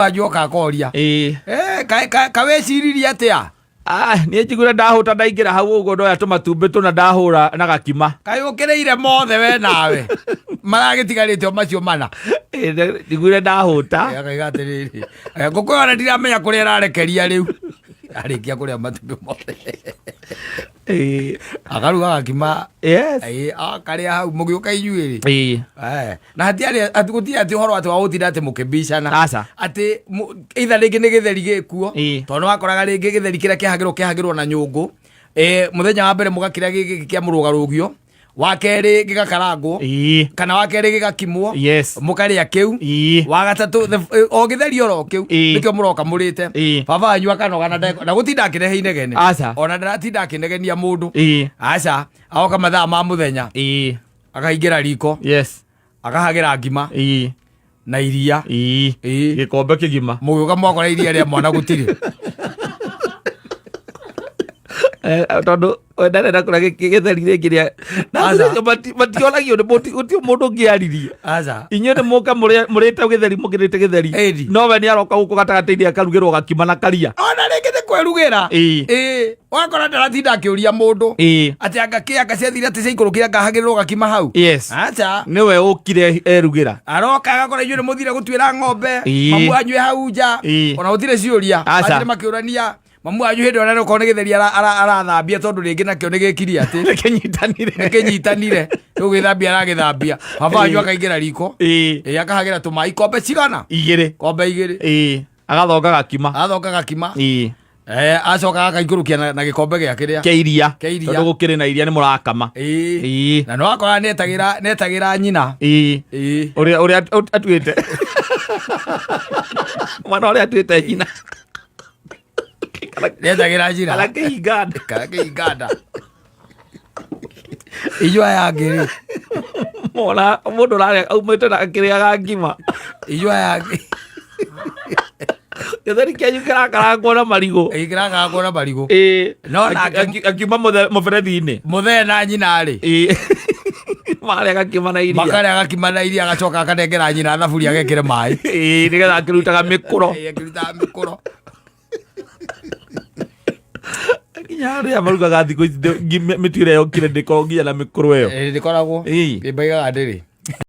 Wanyu oka akoria. Ĩĩ. Eh, kaweciririe atĩa? Ah, niĩ njiguire ndahũta, ndaingĩra hau ũguo, ndoya tũmatumbĩ tũna, ndahũra na gakima. Kaĩ ũkĩrĩire mothe we nawe maragĩtigarĩte o macio mana? Ĩĩ, njiguire ndahũta. Eh, akaiga atĩrĩrĩ, eh, ngũkũ ĩyo ona ndiramenya kũrĩa ĩrarekeria rĩu arĩkia kũrĩa matumbĩ mothe. Akaruga gakima. Yes. Akarĩa hau mũgĩũka inyuĩ rĩ. Ĩĩ. Eh, na hatiarĩ atĩ gũtirĩ atĩ ũhoro atĩ wa gũtinda atĩ mũkĩbicana. Aca. Atĩ either rĩngĩ nĩ gĩtheri gĩkuo, Ĩĩ. tondũ nĩwakoraga rĩngĩ gĩtheri kĩrĩa kĩhagĩrwo kĩhagĩrwo na nyũngũ. Eh, mũthenya wa mbere mũgakĩrĩa gĩkĩ kĩa mũrũgarũgio, wa kerĩ gĩgakarangwo, Ĩĩ. kana wa kerĩ gĩgakimwo, Yes. mũkarĩa kĩu, Ĩĩ. wa gatatũ o gĩtheri oro kĩu, Ĩĩ. nĩkĩo mũroka mũrĩte. Ĩĩ. Baba wanyu akanoga na na gũtinda akĩrehe inegene. Aca. Ona ndaratinda akĩnegenia mũndũ. Ĩĩ. Aca, agoka mathaa ma mũthenya, Ĩĩ. akaingĩra riko, akahagĩra ngima Ĩĩ. na iria. Ĩĩ. Ĩĩ. Gĩkombe kĩgima. Mũgĩũka mwakora iria rĩa mwana gũtirĩ. Eh, tondũ we ndarenda kũrĩa gĩtheri rĩngĩ rĩa na Aca. acio mationagio nĩ gũtirĩ mũndũ ũngĩaririe. Aca. Inyuĩ nĩ mũka mũrĩte gĩtheri, mũkĩrĩte gĩtheri. Ĩni. No we nĩ aroka gũkũ gatagatĩ-inĩ akarugĩrwo gakima na karia. Ona rĩngĩ nĩ kwĩrugĩra. Ĩĩ. Ĩĩ, wakora ndaratinda akĩũria mũndũ Ĩĩ. atĩ anga kĩ anga ciathire atĩ ciaikũrũkire anga hagĩrĩrwo gakima hau. Yes. Aca. Nĩwe ũkire erugĩra. Aroka agakora inyuĩ nĩ mũthire gũtuĩra ng'ombe. Ĩĩ. Mamu wanyu e hau nja. Ĩĩ. Ona gũtirĩ ciũria. Aca. Mathire makĩũrania mamu wanyu hĩndĩ ĩyo okorwo nĩ gĩtheri arathambia, tondũ rĩngĩ nakĩo nĩ gĩkiri atĩ nĩkĩnyitanire. Nĩkĩnyitanire, rĩu gĩthambia aragĩthambia, baba wanyu Ĩĩ. akaingĩra riko. Ĩĩ. Ĩĩ, akahagĩra tũmaĩ ikombe cigana? 2. Kombe 2. Ĩĩ, agathonga gakima. Athonga gakima. Ĩĩ. Eh, acoka akaikũrũkia na gĩkombe gĩa kĩrĩa kĩa iria. Kĩa iria. Tondũ gũkĩrĩ na iria nĩ mũrakama. Ĩĩ. Ĩĩ. Na nĩ wakora netagĩra nyina. Ĩĩ. Ĩĩ. Ũrĩa atuĩte mwana ũrĩa atuĩte nyina. Netagĩra nyina. Kana kĩhinganda. Kana kĩhinganda. Inyuĩ aya angĩ rĩ? Mona mũndũ ũrarĩa aumĩte na akĩrĩaga ngima. Inyuĩ aya angĩ. Gĩtheri kĩanyu kĩrakarangwo na marigũ. Ĩĩ, kĩrakarangwo na marigũ. Ĩĩ. No nake- Akiuma mũberethi-inĩ. Mũthee na nyina rĩ? Ĩĩ, marĩa gakima na iria. Makarĩa gakima na iria, agacoka akanengera nyina thaburia agekĩre maĩ. Ĩĩ, nĩgetha akĩrutaga mĩkũro. Ĩĩ, akĩrutaga mĩkũro. Nginya arĩa marugaga thikũ ici mĩtu ĩrĩa yokire ndĩkoragwo nginya na mĩkũro ĩyo. Ĩĩ, ndĩkoragwo. Ĩĩ. Ĩĩ, mbaigaga ndĩrĩ.